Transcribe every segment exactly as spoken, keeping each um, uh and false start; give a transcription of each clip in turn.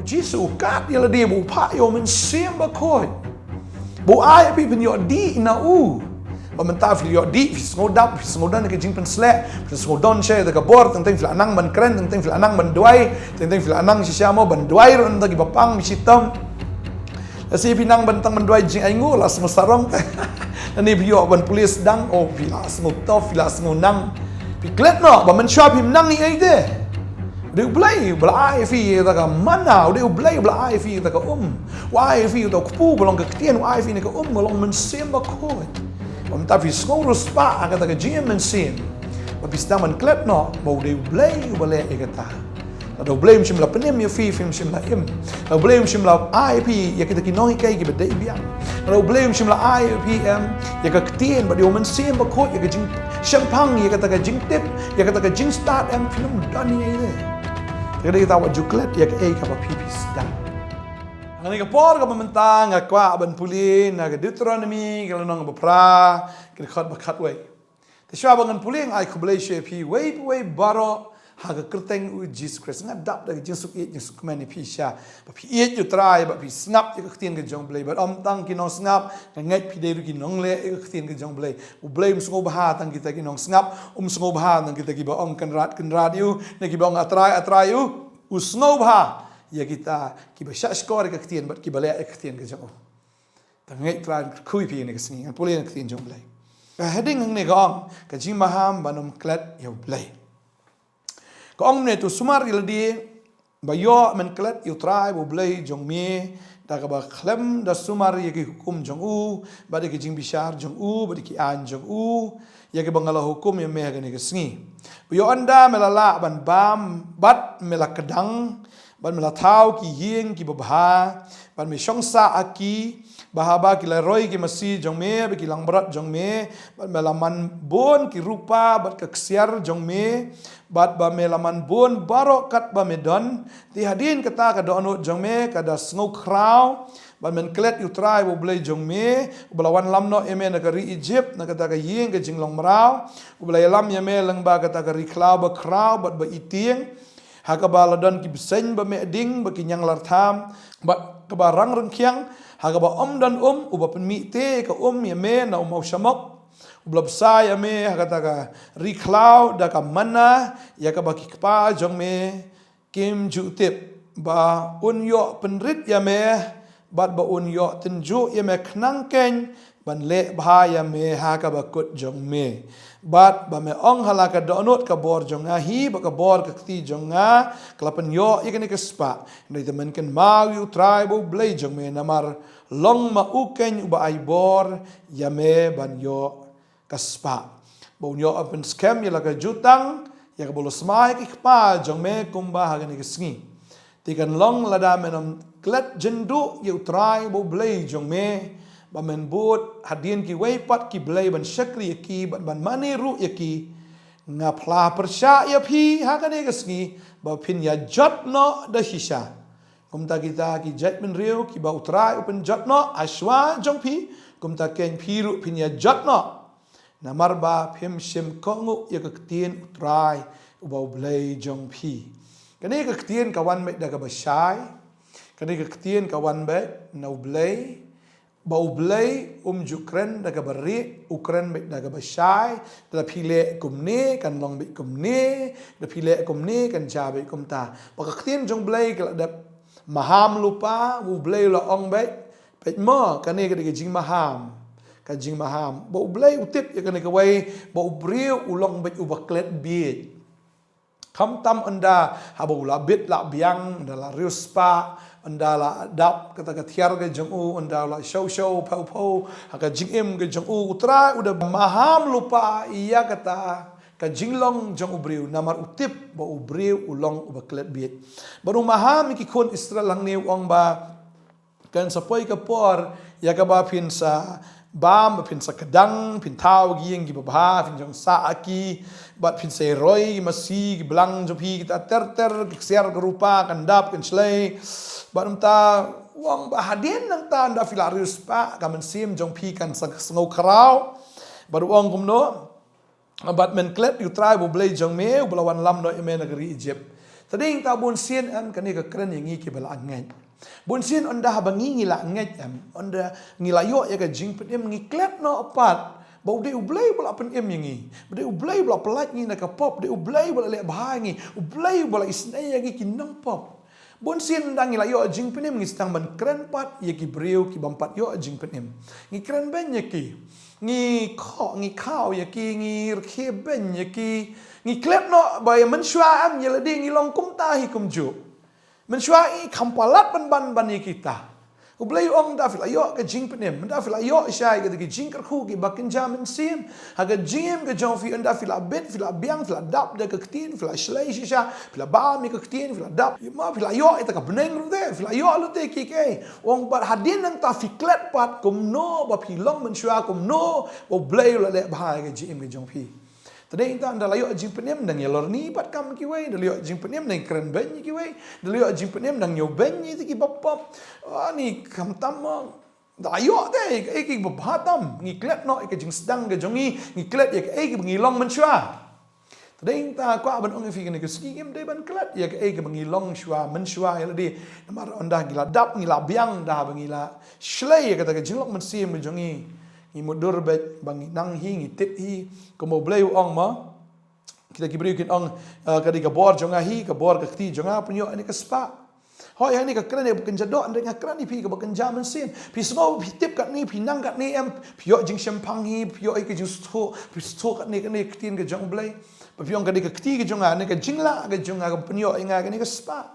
Jisu u kat ïa lade ba u phah ïa u Mynsiem Bakhuid, ba u ai ïa phi phin ïoh dih na u. Ba mynta phi ïoh dih, phi sngewdap, phi sngewdon ïa ka jingpynsleh, phi sngewdon sha ïa ka bor, teng teng phi la nang ban kren, teng teng phi la nang ban duwai, teng teng phi la nang shisha mo ban duwai ruh na ki bapang ki shitom. Lehse phi nang ban tang ban duwai jingainguh la sngewsarong te. Lane phi ïoh ban pule sdang, oh phi la sngewtoh, phi la sngewnang. Phi klet noh ba mynshuwa phim nang ei ei te. U dei U Blei uba la ai ïa phi ïa kata ka manna, u dei U Blei uba la ai ïa phi ïa kata ka um. U ai ïa phi ïa kata ka kpu ba long ka ktien, u ai ïa phi ïa ka um ba long Mynsiem Bakhuid. Ba mynta phi sngewriewspah ha kata ka jingim mynsiem. Ba phi sdang ban klet noh ba u dei U Blei uba leh ïa kata. Lada U Blei um shym la pynim ïa phi, phim shym la im. Lada U Blei um shym la ai ïa phi ïa kita ki nonghikai kiba dei biang. Lada U Blei um shym la ai ïa phi em ïa ka ktien bad ïa u Mynsiem Bakhuid, ïa ka jingshemphang, ïa kata ka jingtip, ïa kata ka jingstad em, phin ym don ei ei. Te ka dei kata, wat ju klet ïa kaei kaba phi phi sdang. Ha kane ka por kaba mynta nga kwah ban pule na ka Deuteronomi ka lynnong ba phra, ka dkhot ba khatwei. Te shuwa ba ngan pule, nga ai khublei sha phi uwei pa uwei baroh ha ka kyrteng U Jisu Khrist. Nga dap da ka jingsuk ïeit jingsuk kmen ïa phi shisha ba phi ïeit ïa U Trai, ba phi sngap ïa ka ktien ka jong U Blei. Bad ym tang ki nongsngap, nga ngeit phi dei ruh ki nongleh ïa ka ktien ka jong U Blei. U Blei um sngewbha tang kita ki nongsngap, um sngewbha tang kita kiba ong Kynrad Kynrad ïa u, ne kiba ong A Trai A Trai ïa u. U sngewbha ïa kita kiba shahshkor ïa ka ktien bad kiba leh ïa ka ktien ka jong u. Te nga ngeit Trai un kyrkhu ïa phi ha kane ka sngi. Ngan pule na ka ktien jong U Blei. Ka heading hangne ka ong, ka jingmaham ban ym klet ïa U Blei. Ka ong mynne, to sumar ïa lade ba ïoh men klet ïa U Trai ba U Blei jong me, da kaba khlem da sumar ïa ki hukum jong u, bad ïa ki jingbishar jong u, bad ïa ki aiñ jong u, ïa kiba nga la hukum ïa me ha kane ka sngi. Ba ïoh ynda me la lah ban bam, bad me la kdang, bad me la thaw ki ïing kiba bha, bad me shong sah ha ki, ba haba ki la roi ki masi jong me bad ki langbrot jong me, bad me la man bun ki rupa bad ka ksiar jong me, bad ba me la man bun baroh katba me don. Te hadien kata ka dohnud jong me ka da sngewkhraw, bad men klet ïa U Trai ba U Blei jong me, uba la wanlam noh ïa me na ka ri Ijipt, na kata ka ïing ka jinglong mraw, uba la ïalam ïa me lyngba kata ka ri khlaw ba khraw bad ba itieng, ha kaba la don ki bseiñ ba mehding bad ki ñianglartham, bad kaba rang ryngkiang, ha kaba ym don um, uba pynmih te ka um ïa me na u mawshamok, uba la bsa ïa me ha kata ka ri khlaw da ka manna, ïa kaba ki kpa jong me kim ju tip, ba un ïoh pynrit ïa me, bad ba un ïoh tynjuh ïa me khnang keiñ, ban leh bha ïa me ha kaba kut jong me. Bad ba me ong ha la ka dohnud, ka bor jong nga hi, bad ka bor ka kti jong nga ka la pynïoh ïa kane ka spah. Hynrei te men kynmaw ïa U Trai ba U Blei jong me, namar long ma u keiñ uba ai bor ïa me ban ïoh ka spah, ba un ïoh ban pynskhem ïa la ka jutang, ïa kaba u la smai ïa ki kpa jong me kumba ha kane ka sngi. Te kan long lada men ym klet jynduh ïa U Trai ba U Blei jong me, ba men bud hadien kiwei pat ki blei ban shakri ïa ki, bad ban mane ruh ïa ki. Nga phla pyrshah ïa phi ha kane ka sngi ba phin ïa jot noh da shisha. Kumta kita ki jaitbynriew kiba U Trai u pynjot noh ha shuwa jong phi, kumta keiñ phi ruh phin ïa jot noh. Namar ba phim shim kohnguh ïa ka ktien U Trai uba U Blei jong phi. Kane ka ktien ka wan beit da kaba shai. Kane ka ktien ka wan beit na U Blei. Ba U Blei um ju kren da kaba rieh, u kren beit da kaba shai. Da phi leh kumne kan long beit kumne, da phi leh kumne kan jia beit kumta. Ba ka ktien jong U Blei ka la dep maham lypa, U Blei u la ong beit, beit mo, kane ka dei ka jingmaham. Ka jingmaham. Ba U Blei u tip ïa kane kawei, ba u briew u long beit uba klet bieit. Khamtam ynda haba u la bit la biang, ynda la riewspah, ynda la dap kata ka tiar ka jong u, ynda la shaw shaw phew phew ha ka jingim ka jong u, U Trai u da maham lypa ïa kata ka jinglong jong u briew, namar u tip ba u briew u long uba klet bieit. Bad u maham ïa ki khun Israel hangne, u ong ba kan sa poi ka por ïa kaba phin sa bam, ba phin sa kdang, phin thaw ki ïing kiba bha, phin shong sah ha ki, bad phin sa roi ki masi, ki blang jong phi, kita ter ter, ki ksiar ki rupa kan dap kan shlei. Bad mynta u ong ba hadien nangta ynda phi la riewspah, ka mynsiem jong phi kan sa sngewkhraw. Bad u ong kumno? Bad men klet ïa U Trai ba U Blei jong me, uba la wanlam noh ïa me na ka ri Ijipt. Te dei ta bun sien em kane ka kren ïa ngi kiba la ngeit. Bun sien ynda haba ngi ngi la ngeit em, ynda ngi la ïoh ïa ka jingpynim ngi klet noh pat ba u dei U Blei ba la pynim ïa ngi, ba dei U Blei ba la pyllait ngi na ka pop, dei U Blei ba la leh bha ïa ngi, U Blei ba la isynei ïa ngi ki nongpop. Bun sien ynda ngi la ïoh jingpynim ngi sdang ban kren pat ïa ki briew ki bym pat ïoh jingpynim. Ngi kren beiñ ïa ki. Ngi khoh, ngi khaw ïa ki, ngi rkhie beiñ ïa ki. Ngi klet noh ba ïa mynshuwa em ïa lade ngi long kumta hi kumjuh. Mynshuwa i kham palat ban ban ban ïa kita. U Blei u ong da phi la ïoh ka jingpynim, da phi la ïoh shai ka da ki jingkyrkhu kiba kynja mynsiem. Ha ka jingim ka jong phi ynda phi la bit, phi la biang, phi la dap da ka ktien, phi la shlei shisha, phi la bam ïa ka ktien, phi la dap. Ïa ma phi la ïoh ïa ta ka bneng ruh te, phi la ïoh lut te ki kei. U ong bad hadien nangta phi klet pat kumno ba phi long mynshuwa, kumno ba U Blei u la leh bha ïa ka jingim ka jong phi. Te dei ta ynda la ïoh jingpynim dang ïalorni bad kam kiwei, ynda la ïoh jingpynim dang kren beiñ ïa kiwei, ynda la ïoh jingpynim dang ñiew beiñ ïa ki bapop. Ani khamtam mo. Ynda la ïoh te ïa ki bapop tam ngi klet noh ïa ka jingsdang ka jong ngi, ngi klet ïa kaei kiba ngi long mynshuwa. Te dei ta kwah ban ong ïa phi kane ka sngi ngim dei ban klet ïa kaei kiba ngi long shuwa mynshuwa ïa lade. Namar ynda ngi la dap ngi la biang da ba ngi la shlei ïa kata ka jinglong mynsiem ka jong ngi. Ngi mutdur beit ba ngi nang hi, ngi tip hi, kumba U Blei u ong mo. Kita ki briew kin ong, eh, ka dei ka bor jong nga hi, ka bor ka kti jong nga pynïoh ïa kane ka spah. Hooid, ïa kane ka kren ïa kaba kynja doh, hynrei nga kren ïa phi kaba kynja mynsiem. Phi sngew, phi tip katne, phi nang katne em, phi ïoh jingshemphang hi, phi ïoh ïa ka jingsngewthuh, phi sngewthuh katne, katne ka ktien ka jong U Blei. Ba phi ong ka dei ka kti ka jong nga, ne ka jinglah ka jong nga, ka pynïoh ïa nga kane ka spah.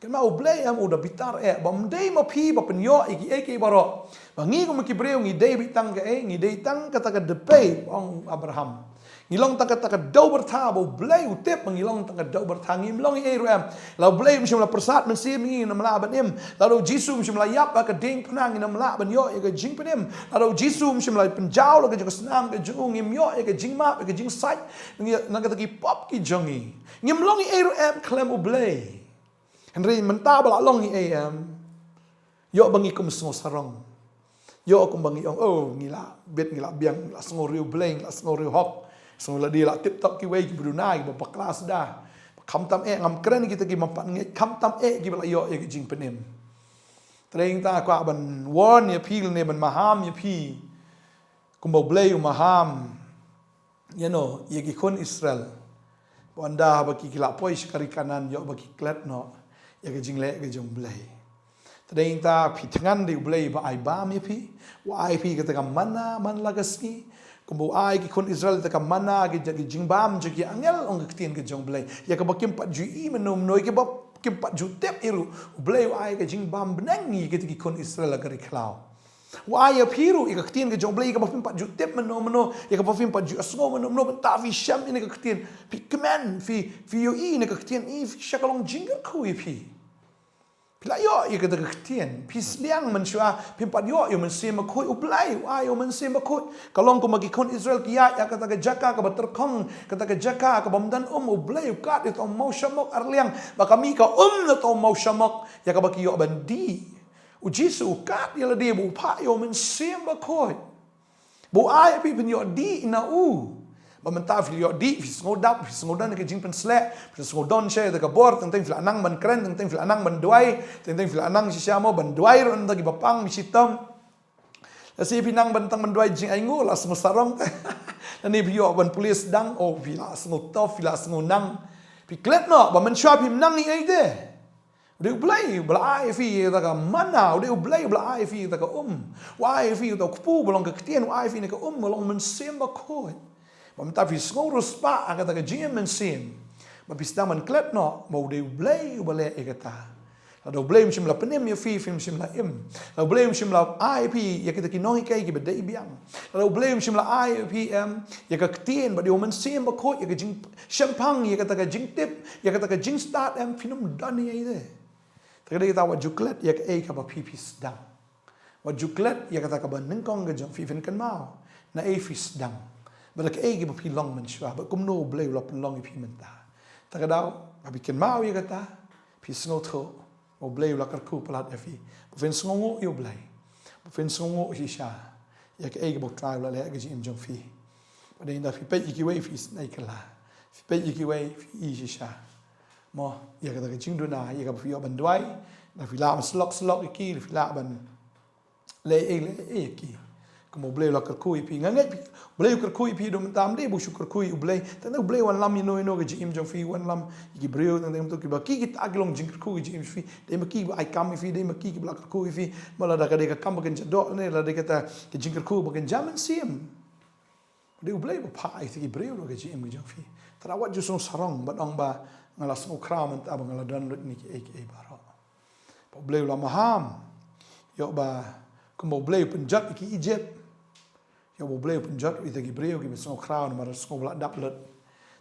Kynmaw U Blei em u da bitar eh, ba ym dei ma phi ba pynïoh ïa kiei kiei baroh. Ba ngi kum ki briew ngi dei beit tang kaei, ngi dei tang kata ka dpei, ong Abraham. Ngi long tang kata ka dew byrtha, ba U Blei u tip ba ngi long tang ka dew byrtha, ngim long ei ruh em. Lada U Blei um shym la pyrsad mynsiem ïa ngi ngim lah ban im. Lada U Jisu um shym la ïap ha ka diengphna ngim lah ban ïoh ïa ka jingpynim. Lada U Jisu um shym la pynjaw la ka jong ka snam ka jong u ngim ïoh ïa ka jingmap, ïa ka jingsait na kata ki pop ki jong ngi. Ngim long ei ruh em khlem U Blei. Hynrei mynta ba la long ei em, ïoh ba ngi kum sngew sarong. Ïoh kum ba ngi ong, oh, ngi la bit, ngi la biang, ngi la sngew riewblei, ngi la sngew riewhok. Sngew lade la tip top kiwei kiba duna, kiba bakla sda. Khamtam eh, ngam kren kita ki bym pat ngeit, khamtam eh kiba la ïoh ïa ka jingpynim. Te dei ta kwah ban warn ïa phi lane ban maham ïa phi. Kumba U Blei u maham, you know, ïa ki khun Israel. Ba ynda ba ki, ki la poi sha ka ri Kanaan, ïoh ba ki klet noh ïa ka jingleh ka jong U Blei. Te dei ta phi thngan, dei U Blei ba ai bam ïa phi. U ai phi kata ka manna man la ka sngi. Kumba u ai ki khun Israel kata ka manna, ki, ki jingbam jong ki angel, ong ka ktien ka jong U Blei. Ïa kaba kim pat ju i mynno mynno, ïa kaba kim pat ju tip ei ruh. U Blei u ai ka jingbam bneng ïa kita ki khun Israel ha ka ri khlaw. U ai ïa phi ruh ïa ka ktien ka jong U Blei, ïa kaba phim pat ju tip mynno mynno, ïa kaba phim pat ju sngew mynno mynno, mynta phi shem ïa kane ka ktien, phi kmen, phi, phi ïohi ïa kane ka ktien, i phi sha ka long jingkyrkhu ïa phi. Phi la ïoh ïa kata ka ktien, phi sliang mynshuwa, phim pat ïoh ïa U Mynsiem Bakhuid. U Blei u ai ïa U Mynsiem Bakhuid. Ka long kumba ki khun Israel ki ïaid ïa kata ka jaka kaba tyrkhong, kata ka jaka kaba ym don um, U Blei u kad ïa uta u mawshamok arliang ba ka mih ka um na uta u mawshamok ïa kaba ki ïoh ban dih. U Jisu u kad ïa lade ba u phah ïa U Mynsiem Bakhuid. Ba u ai ïa phi phin ïoh dih na u. Ba mynta phi ïoh dih, phi sngew dap, phi sngew don ka jingpynsleh, phi sngew don shisha ïa ka bor, teng teng phi la nang ban kren, teng teng phi la nang ban duwai, teng teng phi la nang shisha mo ban duwai ruh na ki ba pang, phi shitom. Lehse phi nang ban tang ban duwai jingainguh, la sngew sarong. Lane phi ïoh ban pule sdang, oh, phi la sngew tough, phi la sngew nang. Phi klet noh ba mynshuwa phim nang ei ei te. U dei U Blei uba la ai ïa phi ïa kata ka manna, u dei U Blei uba la ai ïa phi ïa kata ka um. U ai ïa phi ïa uta u kpu ba long ka ktien, u ai ïa phi ïa ka um ba long Mynsiem Bakhuid. Ba mynta phi sngew riewspah ha kata ka jingim mynsiem. Ba phi sdang ban klet noh ba u dei U Blei uba leh ïa kata. Lada U Blei um shym la pynim ïa phi, phim shym la im. Lada U Blei um shym la ai ïa phi ïa kita ki nonghikai kiba dei biang. Lada U Blei um shym la ai ïa phi em ïa ka ktien, ba dei U Mynsiem Bakhuid, ïa ka jingshemphang, ïa kata ka jingtip, ïa kata ka jingstad em, phin ym don ei ei te. Te ka dei kata, wat ju klet ïa kaei kaba phi phi sdang. Wat ju klet ïa kata kaba nyngkong ka jong phi, phin kynmaw naei phi sdang. Bad da kaei kaba phi long mynshuwa, bad kumno U Blei u la pynlong ïa phi mynta. Te ka daw ba phi kynmaw ïa kata, phi sngewthuh ba U Blei u la kyrkhu palat ïa phi. Ba phin sngewnguh ïa U Blei. Ba phin sngewnguh shisha ïa kaei kaba U Trai u la leh ha ka jingim jong phi. Bad da phi peit ïa kiwei phi isynei kylla. Phi peit ïa kiwei phi i shisha. Mo, ïa kata ka jingduna, ïa kaba phi ïoh ban duwai, da phi lah ban slok slok ïa ki, da phi lah ban leh ei leh ei ïa ki. Kumba U Blei u la kyrkhu ïa phi, nga ngeit phi, U Blei u kyrkhu ïa phi, da mynta ym dei ba u shu kyrkhu ïa U Blei. Tang U Blei u wanlam ïa no ïa no ka jingim jong phi, u wanlam ïa ki briew, tang tang tu kiba ki kita ki long jingkyrkhu ka jingim jong phi. Dei ma ki ba ai kam ïa phi, dei ma ki kiba la kyrkhu ïa phi. Ma lada ka dei ka kam ba kynja doh ne lada dei kata ka jingkyrkhu ba kynja mynsiem. Dei U Blei ba phah ïa ki briew ruh ka jingim ka jong phi. Tara wat ju sngew sarong bad ong ba nga la sngewkhraw mynta ba nga la don lut ïa kiei kiei baroh. Ba U Blei u la maham. Ïoh ba kumba U Blei u pynjot ïa ki Egypt. Ïoh ba U Blei u pynjot ïa kita ki briew kiba sngewkhraw namar sngewbha la dap lut.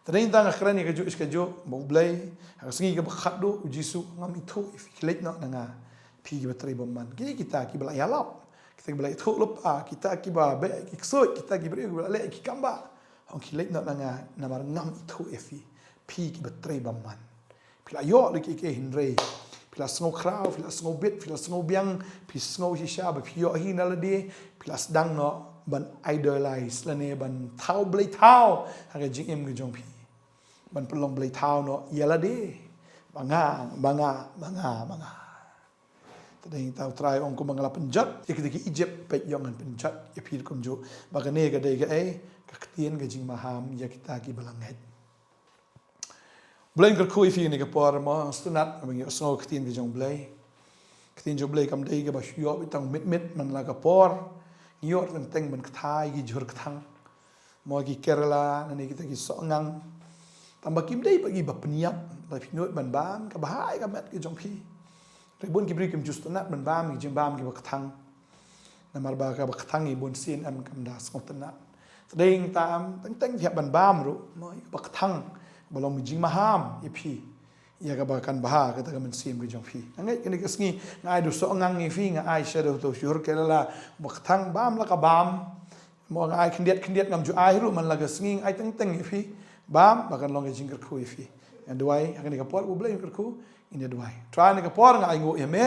Te dei tang nga kren ïa kajuh ïa kajuh ba U Blei ha ka sngi kaba khatduh u Jisu ngam ithuh ïa phi, khie leit noh na nga phi kiba trei bymman. Kine kita kiba la ïalap, kita kiba la ithuh lypa, kita kiba beh ki ksuid, kita ki briew kiba la leh ki kam ba. Ong khie leit noh na nga namar ngam ithuh ïa phi, phi kiba trei bymman. Phi la ïoh lut kiei kiei hynrei phi la sngewkhraw, phi la sngewbit, phi la sngewbiang, phi sngew shisha ba phi ïoh hi na lade, phi la sdang noh ban idolize lane ban thaw blei thaw ha ka jingim ka jong phi. Ban pynlong blei thaw noh ïa lade. Ba nga, ba nga, ba nga, ba nga. Te dei tang U Trai ong kumba nga la pynjot ïa kita ki Egypt, peit ïoh ngan pynjot ïa phi kumjuh. Ba kane ka dei kaei? Ka ktien ka jingmaham ïa kita kiba la ngeit. U Blei un kyrkhu ïa phi ha kane ka por, mo, sngewtynnat ba ngi ïohsngew ka ktien ka jong U Blei. Ka ktien jong U Blei kam dei kaba shu ïoh beit tang mynmiet, man la ka por ngi ïoh teng teng ban kthah ïa ki jhur kthang. Mo, ki Kerala, lane kita ki soh ngang. Tang ba kim dei pat kiba pynïap, lada phi nud ban bam, ka bha ïa ka met ka jong phi. Hynrei bun ki briew kim ju sngewtynnat ban bam ki jingbam kiba kthang. Namar ba kaba kthang hi bun sien em kam da sngewtynnat. Te dei tang, teng teng phi hap ban bam ruh, mo, ïa kaba kthang, ba long jingmaham ïa phi. Ïa kaba kan bha kata ka mynsiem ka jong phi. Nga ngeit kane ka sngi nga ai da u soh ngang ïa phi, nga ai sha da uto u jhur Kerala ba kthang, bam la ka bam. Mo, nga ai khyndiat khyndiat, ngam ju ai ruh, man la ka sngi nga ai teng teng ïa phi. Bam, ba kan long ka jingkyrkhu ïa phi. Nga duwai ha kane ka por ba U Blei un kyrkhu, ngin ïa duwai. Trai, ha kane ka por nga ainguh ïa me.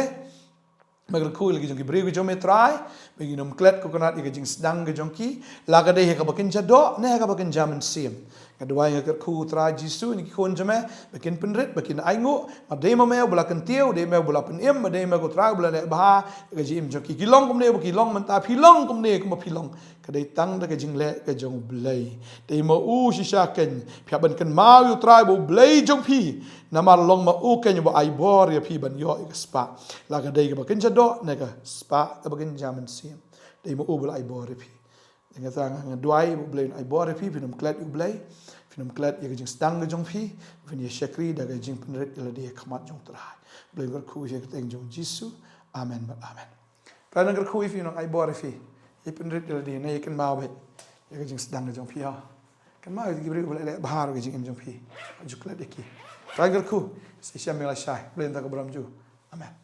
Me kyrkhu ïa la ki jong ki briew ki jong me Trai, ba kin ym klet Coconut ïa ka jingsdang ka jong ki, la ka dei ha kaba kynja doh ne ha kaba kynja mynsiem. Nga duwai, nga kyrkhu Trai Jisu, ïa ki khun jong me ba kin pynrit, ba kin ainguh ba dei ma me uba la kyntiew, dei ma me uba la pynim, ba dei ma me ko Trai uba la leh bha ïa ka jingim jong ki. Ki long kumne ba ki long mynta, phi long kumne kumba phi long. Ka dei tang da ka jingleh ka jong U Blei. Dei ma u shisha keiñ phi hap ban kynmaw ïa U Trai ba U Blei jong phi. Namar long ma u keiñ uba ai bor ïa phi ban ïoh ïa ka spah, la ka dei kaba kynja doh ne ka spah kaba kynja mynsiem. Dei ma u ba la ai bor ïa phi. Dei nga tang nga duwai ba U Blei un ai bor ïa phi, phin ym klet ïa U Blei, phin ym klet ïa ka jingsdang ka jong phi, phin ïa shakri da ka jingpynrit ïa lade ha khmat jong U Trai. U Blei un kyrkhu ïa ka kyrteng jong U Jisu. Amen bad amen. Trai un kyrkhu ïa phi, un ai bor ïa phi. Ïa pynrit ïa lade, ne ïa kynmaw beit ïa ka jingsdang ka jong phi, ho. Kynmaw ïa ki briew ba la leh bha ruh ka jingim jong phi. Ju klet ïa ki. Trai un kyrkhu, sa shisha me la shai. Blei un da ka burom jong u. Amen.